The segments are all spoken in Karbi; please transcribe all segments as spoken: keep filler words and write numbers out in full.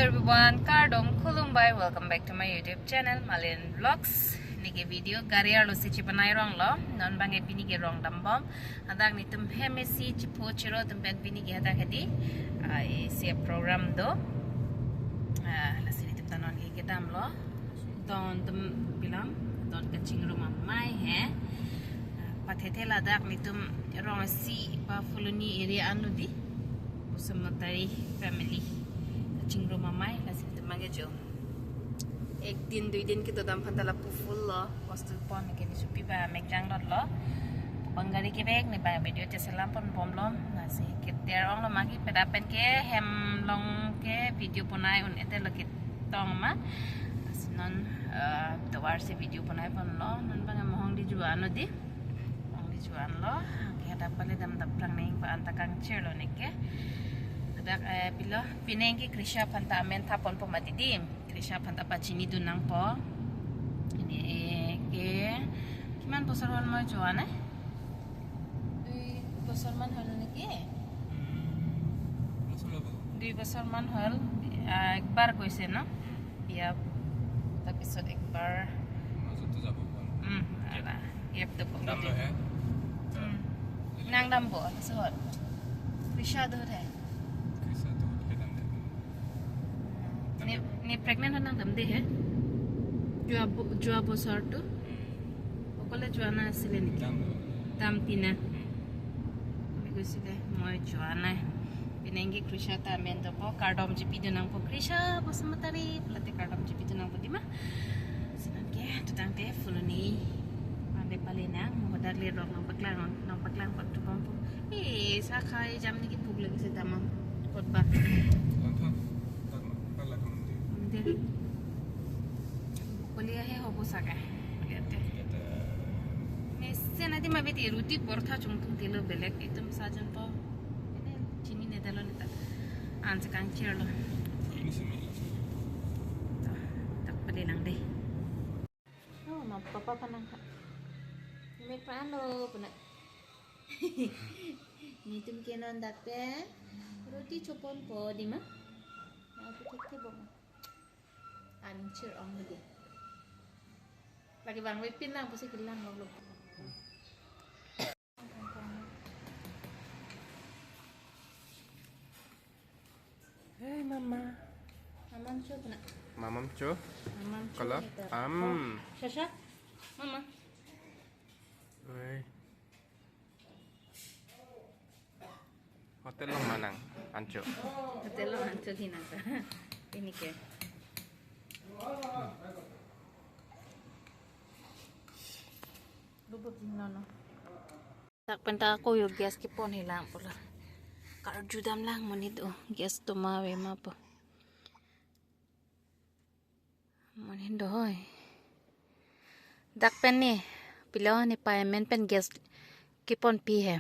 Everyone, kardom khulumbai, welcome back to my YouTube channel, Malin Vlogs. Neke video gari arlo si chipanai ronglo, non bangke pini ke rong dambom. Hadak netum hem isi chipho chiro atum pen pini ke hadak hedi, ah, isi program do. Ah, lasi netum ta non ke kedamlo. Don atum bilang, don kachingrum amei he. Ah, pathethe ladak netum rong isi pa Phuloni area anlo di. Basumatary family kachingrum amei, lasi netum bangke jo. Ek din, dui din kedodam aphan ta lapu full lo, hostel pon ke ni supi ba mekjang dot lo. Bang gari kevek ne ba video cheselam ponbomlo. Lasi keter onglo magi peda pen ke hem along ke video bonai un-ete lo ketong ma. Lasi non, eh, tovar si video bonai ponlo. Non bang mohong di juan lo di. Mohong di juan lo. Ke hadak pale dam dap prang neng pa anta kangchir lo neke. Hadak, eh, pilo. Pini ke Krisha aphan ta amen tha ponpo mati di. Krisha aphan ta pachini dun nangpo. Ini, eh, ke, kiman bosor hol mo juan, eh? Dui bosor man hol neke? Hmm, bosor hol. Dui bosor man hol, ah, ekbar koise no? Yap. Tarpisot ekbar. Majot to jabo. Hmm, ala. Yap to pok. Damlo he? Hmm. Nang dampo, so. Krisha do he. Krisha do he, dam de. Ne, ne pregnant nang damde he? Jua bo-, jua bosor tu? Okole juana asile neke? Dam. Dam tina. Kami ko sile, moi juana. Pini ke Krisha ta amen dopo, kardom chipi dun nangpo Krisha Basumatary, pulote kardom chipi dun nangpo di ma. Lasi non ke, tutang te Phuloni. Pande pale nang, mo hadak le rong nangpaklang, nangpaklang pot tu bompo. Eh, sa khai jam neke puk lagi si damam. Kot ba. Lanthan. Tak, tak lagi nanti. Nanti. Kuliah he hobo saga. Kuliah te. Mesen adi mabiti roti portha chungtung tilo belek itum sajan po. Ini chini ne dalo neta. An sekang chir lo. Ini sih, Mila. Tak, tak pede nang deh. Oh, ma papa panang kha. Ini pa ano puna. Netum ke non dak te roti choponpo di ma. Na pu thek ke bom. An chir ong di. Lagi bang we pin nang pusi kelang lo lo. Hey, mama. Mamam cho puna. Mamam cho. Mamam cho. Kalau? Ito. Am. Oh, Shasha? Mama. Oi. Hotel along ma nang ancho? Hotel along ancho di nang ta. Ini ke. Lubuk di nono. Dak pen ta ako yo gas kepon hilang pula. Karju dam lang monit o, gas to ma ave ma po. Monit do hoi. Dak pen ne, pilo ne payment pen gas keponpi he.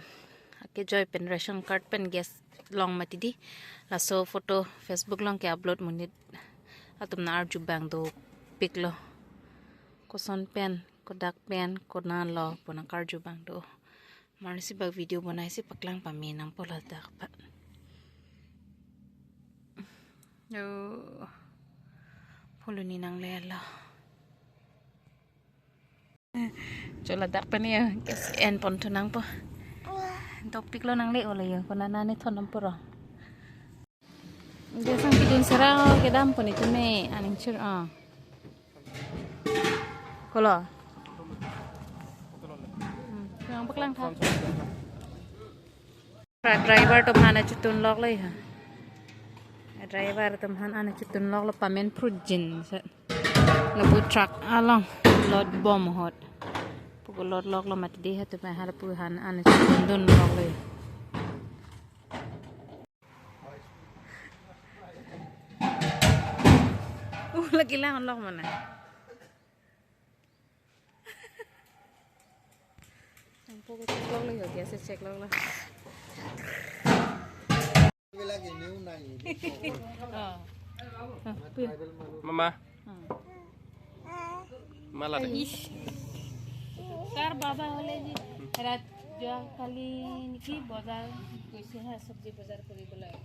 Akejoi pen ration card pen gas long mati di. Laso photo Facebook along ke-upload monit atum nang arju abang dopiklo. Koson pen, kodak pen, konatlo pu nang karju abang do. Marsi bak video bonai si paklang pame nangpo ladak pa. Yo. Phuloni nanglelo. Cho ladak pen yo, gas en pon thu nangpo. Dopiklo nangle-olo yo, konat nane thon nangpo ro. Gas ang pidun serang kedam pon itu me, aning chir ah. Kolo. Hmm, yang paklang tha. Truck driver atum aphan chitun loklo ha. Driver atum aphan chitun loklo payment prujin. Lapu truck along load bom hot. Puko load loklo mati di ha tu pa halapu aphan chitun dun loklo. Uh, lagi lang lok mana? Ang puko check loklo yo, gas check loklo. Oh. Oh, pu. Mama. Hmm. Mala de. Ish. Tar baba hole ji rat jo kali niki bazar koise ha, sabji bazar kori bolai.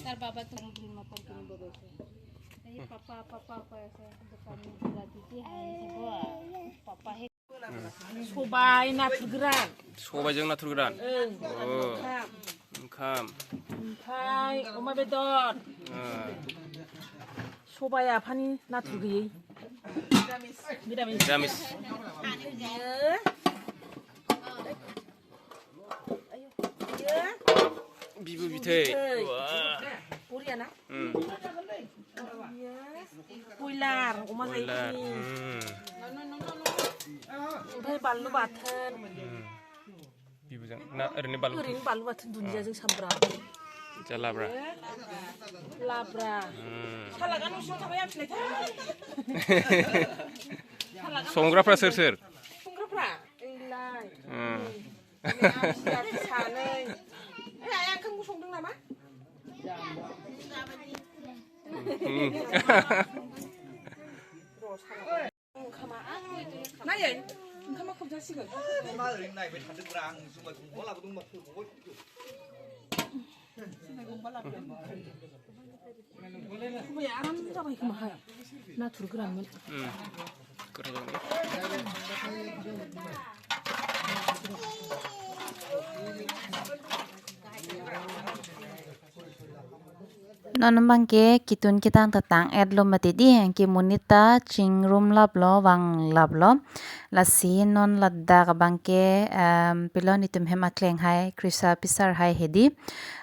Tar baba tu green mapon kini bodo se. Ei papa, papa, papa se. Dukan ni gula titi hai se bo. Papa he. Sobai nathur gran. Sobai jeng nathur gran. Eh, Oh. Kham. Kham. Khai, oma bedor. Ah. Sobai aphani nathur gei. Miramis. Miramis. Eh. Bibu bithai. Bithai. Wah. Puri ana? Hmm. Yes. Boiler, oma Boiler. Hai ni. Hmm. Bhai balu bathan. Hmm. Bibu jang. Na, erini balu. Erini balu bathan dunja jeng sambra. Jala bra. Labra. Hmm. Sala kan usul thaba ya plek. Sala kan Songra pra ser ser. Songra pra. Ilai. Hmm. Ini ang siap sana. Eh, ayang kamu songdeng nama? Hmm. Nai, eh, kamu kerja sih kan? Aram ta bai kemahai. Nathur gran man. Hmm. Kurang. Non abangke kitun ketang ta tang-etlo mati di, anke monit ta chingrum laplo, vang laplo. Lasi non ladak abangke, em, pilo netum hem akleng hai, krisa pisar hai hedi.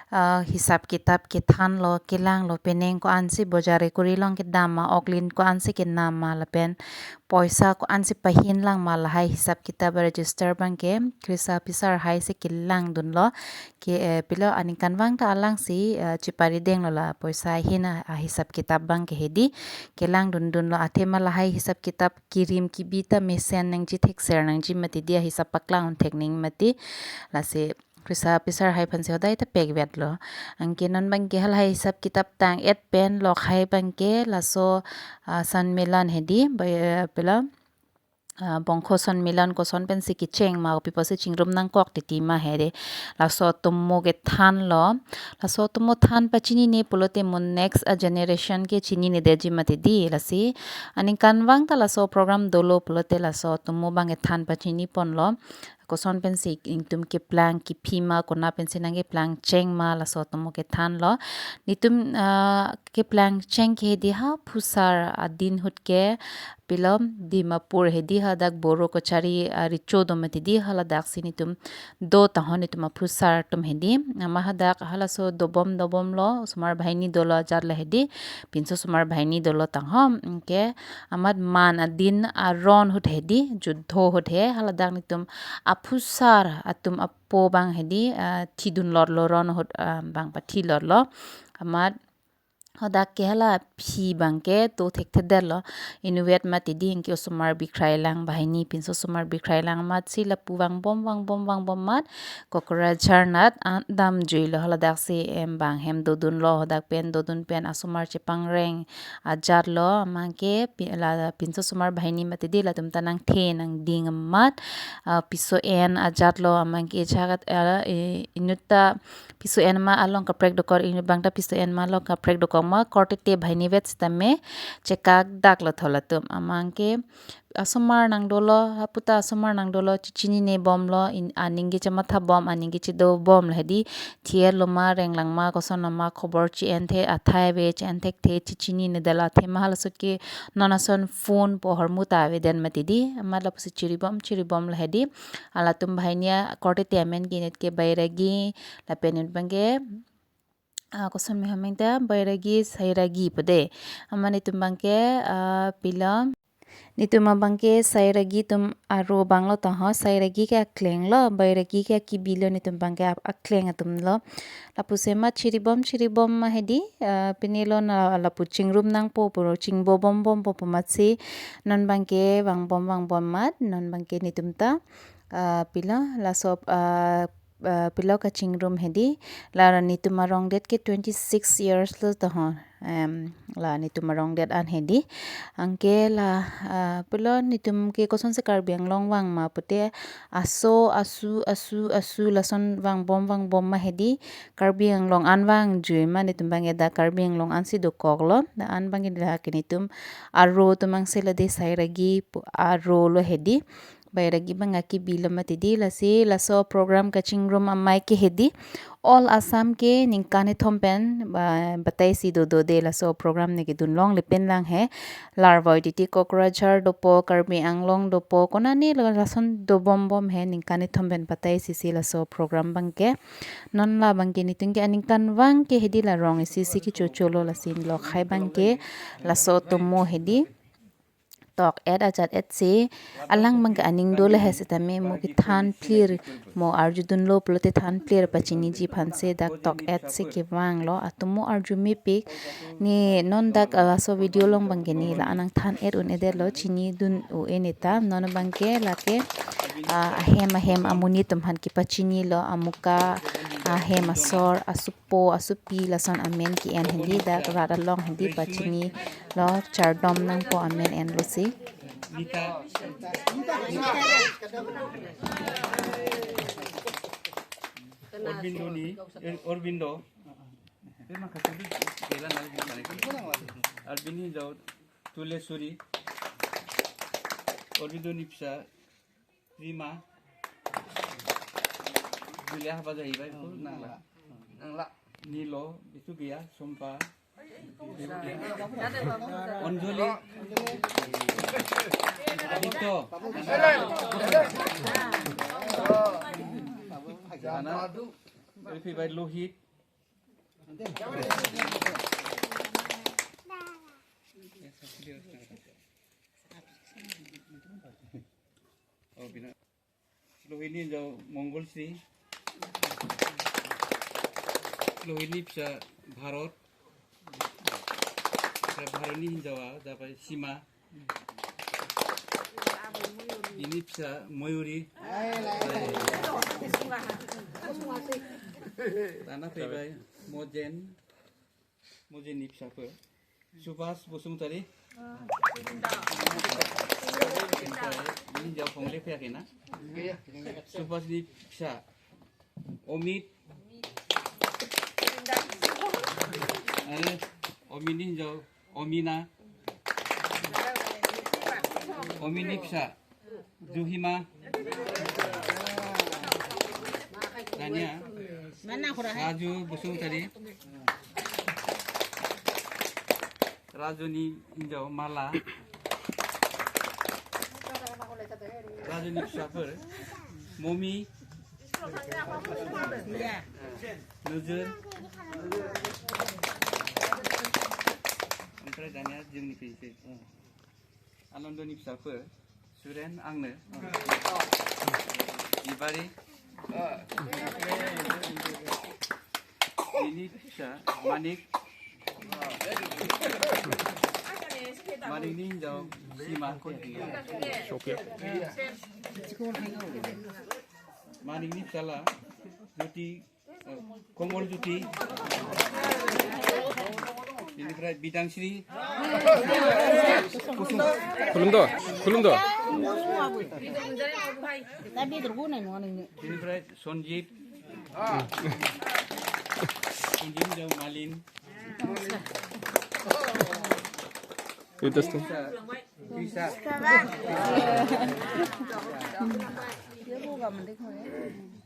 Ah, hisap kitap kethanlo, kelanglo, penang ko-ansi bojari kuri along kedam ma, oklin ko-ansi kenam ma, lapen poisa ko-ansi pahin lang ma, lahai hisap kitap register abangke krisa pisar hai si kelangdunlo. Ke, eh, pilo aningkanvang ta alangsi, eh, chepari denglo la poisa ahin a, ahisap kitap abangke hedi. Kelangdundunlo, athema lahai hisap kitap kirim kibi ta mesen nangji, thekser nangji mati di, ahisap paklang un thek ning mati. Lasi krisa pisar hai aphansi hodai ta pekvetlo. Anke non abangke halahai hisap kitap tang-et pen lok hai abangke laso, ah, Sanmilan hedi, bai, eh, pilo, ah, bongkho Sanmilan koson pensi kecheng ma, kopi pusi chingrum nangkok titi ma hedi. Laso atomo kethanlo. Laso atomo than pachinine pulote mo next a generation ke chininedetji mati di. Lasi aningkanvang ta laso program dolo pulote laso atomo abangke than pachini ponlo. Koson pensi ingtum keplang kephi ma, kona pensi nangkeplang cheng ma, laso atomo kethanlo. Netum, ah, keplang cheng ke hedi ha phusar adin ahut ke pilo Dimapur hedi, hadak Boro kachari, ah, recho do mati di, haladaksi netum do tahon netum aphusar atum hedi. Amat hadak halaso dobom dobomlo, osomar banghini dolo ajat le hedi, pinso osomar banghini dolo tahon. Anke amat man adin aron ahut hedi, juddo ahut he, haladak netum aphusar atum apo abang hedi, ah, thidunlotlo, ron ahut, ah, abang pathilotlo. Amat hadak ke hala aphi abangke to thekthedetlo. Inutvet mati di, anke osomar bikhrai lang banghini, pinso osomar bikhrai lang amatsi lapu vangbom, vangbom, vangbom amat Kokrajhar anat, ah, damjuilo, haladaksi em bang hem dodunlo, hadak pen dodun pen asomar chepangreng ajatlo, amatke pi-, la pinso osomar banghini mati di, latum ta nangthe nangding amat, ah, piso en ajatlo, amatke jagat, ah, i-, inut ta piso en ma along kaprek dokok, inut abang ta piso en ma along kaprek dokok ma, korte te banghini vet sitame chekak daklo tho latum, amatke asomar nangdolo, hapu ta asomar nangdolo, chechinine bomlo, in, aning kechematha bom, aning kechedobomlo hedi, thir lo ma, renglang ma, koson lo ma, khobor che-en the, athai ave, che-en thekthe, chechinine detlo, athema halaso ahut ke non ason phone pu ahormu ta avedet mati di, amat lapusi chiribom, chiribomlo hedi, halatum banghini a korte te amen ke inut ke Bairagi, lapen inut abangke, ah, koson me amen ta Bairagi, Sairagi pu de. Amat netum abangke, ah, pilo. Netum abangke Sairagi atum aro abanglo taho, Sairagi ke aklenglo, Bairagi ke akibilo, netum abangke ap-, akleng atumlo. Lapusi amat chiribom, chiribom ma hedi, ah, pini lo na lapu chingrum nangpo pu, chingbo bombompo pu amatsi, non abangke vangbom, vangbom amat, non abangke netum ta, ah, pilo, laso, ah, ah, pilo kachingrum hedi, la netum arong det ke twenty six years lo to ho. Em, la netum arong det an hedi. Anke la, ah, pilo netum ke kosonsi Karbi Anglong vang ma pute aso, asu, asu, asu lason vangbom, vangbom ma hedi. Karbi Anglong an vangjui ma netum bang eda Karbi Anglong ansi dokok lo. Da an bang eda ke netum aro atum angse la de Sairagi pu-, aro lo hedi. Bairagi bang aki bilo mati di lasi laso program kachingrum amei ke hedi. All Assam ke ningkan kethom pen ba-, batai si dodo de laso program ne kedun longle pen lang he. Larvoi titi Kokrajhar dopo, Karbi Anglong dopo, konane lo lason dobom bom he ningkan kethom pen batai sisi laso program bang ke. Non la bang ke netum ke aningkan vang ke hedi la rong isi si kechocho lo lasi lo khai bang ke laso tomo hedi. Tok et ajat et si alang bang ke aning dolo he setame mo kethan phlir mo arjudun lo pulote than phlir pachiniji aphan si dak tok et si kevang lo atum mo arju mepik ne non dak, ah, laso video along bang ke ne la anang than et un-edet lo chinidun u-e ne ta non bang ke lake, ah, ahem ahem amonit atum aphan kepachini lo amuka ahem asor asupo asupi lason amen ke-en hedi dak rat along hedi pachini lo chardom nangpo amen enlo si. Nita. Aurobindo ni, eh, Aurobindo. Aurobindo ni jao Tulesuri. Aurobindo ni pisa Rima. Julia haba jahi bai ko nangla. Nangla. Nilo, itu dia, Sompa. Anjali. Aditya. Ana. Elfi bai Lohit. Oh, bina. Lohini jao Mongolsri. Lohini pisa Bharot. Pisa Bharot ni jao a, dapat Sima. Ini pisa Mayuri. Tana paibai Mojen. Mojen ni pisa pe. Subhas Bosungtari. Ini jao phongle phe akena. Subhas ni pisa. Omit. Are, Omit ni jao. Omina. Omit ni pisa. Juhima. Dania. Raju Bosungtari. Raju ni injao Mala. Raju ni pisa pe. Momi. Nujur. Omprai Dania jing ni pinsi. Anando ni pisa pe, Suren Angne. Ibari. Ini pisa Manik. Manik ni jao Sima. Manik ni pisa la Jyoti. Komol Jyoti. Ini prai Bidang Sri. Khulumdo, khulumdo. Ini prai Sonjit. Sonjit jao Malin. Itu tuh. Bisa.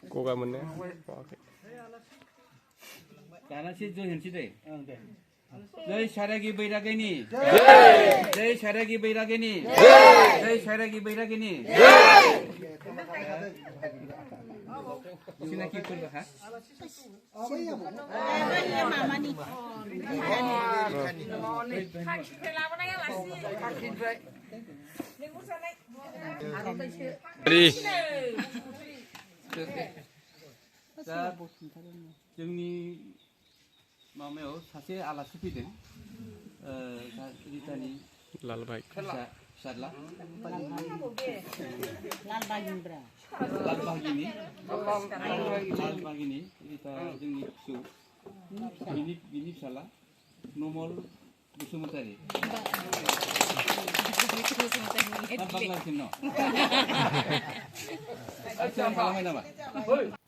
Koga mene. Oke. Tana si jo hen si de. Jai Sairagi Bairagini. Jai Sairagi Bairagini. Jai Sairagi Bairagini. Sina ki kurba ha? Ready. Da jingni mameo sase alasi pideng, eh, da ritani Lalbai. Pisa, Sarla? Lal Bagini. Lal Bagini. Lal Bagini. Ita jengni su. Binip, Binip Sala. Nomol Basumatary. Lal Bagla sino. Acha, malamai nama.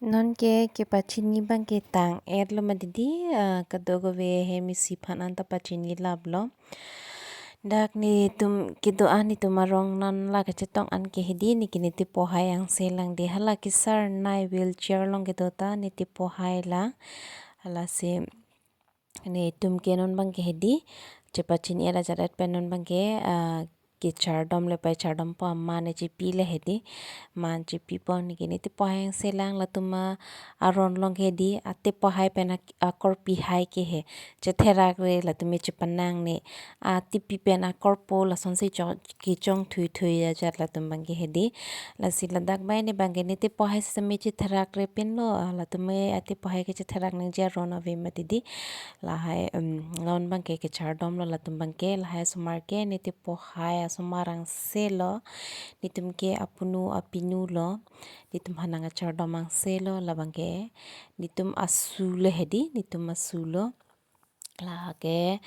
Nonke kepachini abangke tang-et lo mati di, ah, kadokave hem isi aphan anta pachini laplo. Dak netum kedo-an netum arong non la kachetong an ke hedi, neke ne tepo hai angse lang di, hala kesar nai wheelchair along kedo ta ne tepo hai lang. Hala si netum ke non abangke hedi, chepachini-et ajat-et pen non abangke, ah, kechardom le pai chardom po, aman ne chepile hedi, aman chepipo, neke ne tepo hai angse lang. Latum aron along ke hedi, atepo hai pen ak-, akorpi hai ke he chetherak re, latum chepanang ne, atepi pen akorpo lasonsi cho-, kechong thuithui ajat latum abangke hedi. Lasi ladak bai ne abangke ne tepo hai sitame chetherak re pinlo, ah, latum atepo hai ke chetherak nangji aron ave mati di. Lahai, um, non abangke kechardom lo latum abangke, lahai asomar ke ne tepo hai asomar angse lo, netum ke apunu apinu lo, netum aphan nangkachardom angse lo, labangke netum asu le hedi, netum asu lo. Lake,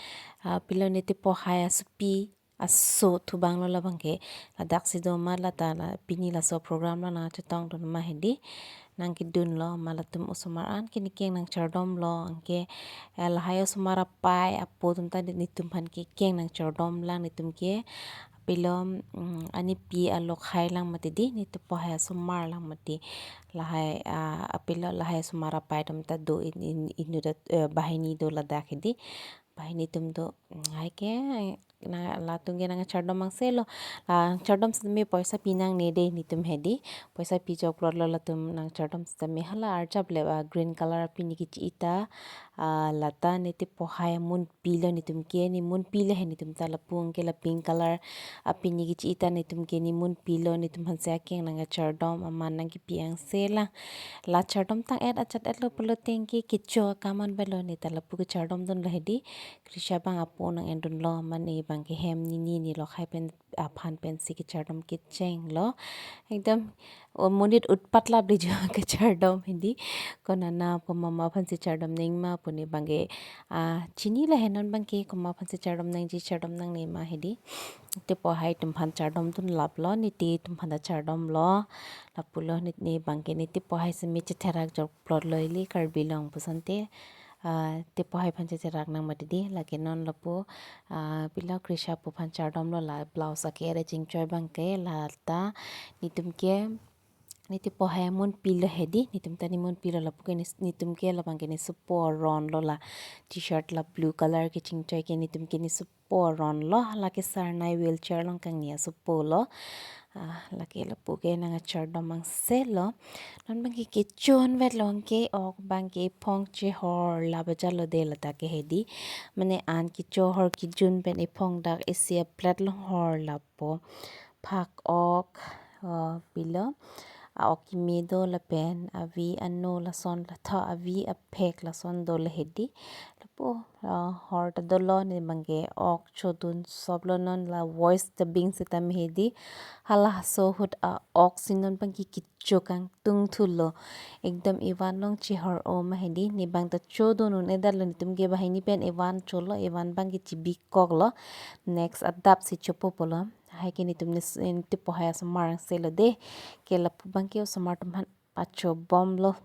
ah, pilo ne tepo hai asopi, aso thu abang lo labangke. Ladak si do ma lata la pini laso program lo nangchetongdun ma hedi. Nangkedun lo ma latum osomar an ke ne keng nangchardom lo anke, eh, lahai osomar apai apo atum ta netum aphan ke keng nangchardom lang netum ke. Pilo, mm, anipi alok hai lang mati di, ne tepo hai asomar lang mati. Lahai, ah, apilo lahai asomar apai atum ta do in, in, inut at-, eh, banghini do ladak hedi. Banghini atum do, mm, hai ke, na, latum ke nangchardom angse lo. La chardom sitame poisa pi nangne de netum hedi. Poisa pi chokplot lo latum nangchardom sitame, hala arjap le, ah, green color apini kechi-i ta, ah, lata ne tepo hai amun pilo netum ke, ne mun pilo he netum ta lapu anke la pink color apini kechi-i ta netum ke ne mun pilo, netum aphan si akeng nangkachardom aman nangkepi angse lang. La chardom tang-et ajat-et lo pulo tangke kecho akam an belo, ne ta lapu kechardom dun lo hedi. Krisha abang apo nang-endun lo, mane abangke hem nini ne lok hai pen aphan pensi kechardom kecheng lo. Ekdom o monit utpat lap le jo kechardom hedi. Konana pu mama aphan si chardom nang ma pu ne abangke, ah, chini le he non abangke komat aphan si chardom nangji chardom nangne ma hedi. Tepo hai atum aphan chardom dun laplo, ne te atum aphan ta chardom lo. Lapulo ne, ne abangke ne tepo hai sitame chetherak chokplot lo ili Karbi Anglong pu asonte. Ah, tepo hai aphan chetherak nang mati di, lake non lapu, ah, pilo Krisha pu aphan chardom lo la blouse ake-et chingchoi abangke lata netum ke ne tepo hai amun pilo hedi, netum ta ne mun pilo lapu ke ne, netum ke labangke ne sopo aron lo la t-shirt la blue color kechingchoi ke netum ke ne sopo aron lo, lake sarnai wheelchair along kangni asopo lo. Ah, lake lapu ke nangkachardom angse lo. Non abangke kecho-an vet lo anke ok abangke ephong chehor la bajar lo de ladak ke hedi. Mane an kecho hor kejun pen ephong dak isi aplat along hor lapo. Phak ok, ah, pilo. A-ok kimi do lapen avi ano lason la tho avi aphek lason do le hedi. Lapu, ah, hor ta dolo ne abangke ok chodun sop lo non la voice dubbing sitame hedi. Halaso ahut a-ok si non abangke kecho kangtung thulo. Ekdom evan along chehor-o ma hedi. Ne abang ta chodun un-edetlo netum ke banghini pen evan cholo, evan abangke chibikok lo. Next adap si chopo pulo. Hai ke netum ne s-, ne tepo hai asomar angse lo de. Ke lapu abangke osomar atum aphan pachobom lo.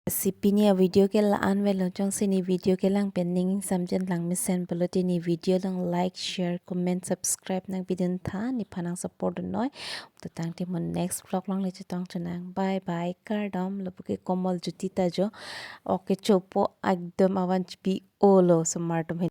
Si pini avideo ke la-an vet lo, jongsi ne video kelang pen ning ingsam jen lang mesen pulote ne video along like, share, comment, subscribe nangpidun tha, nephan nang support dunnoi. To tangte mo next vlog along le chetong chonang. Bye bye, kardom. Lapu ke Komol Jyoti ta jo. Ok kechopo ekdom avan chipi-o lo osomar atum he.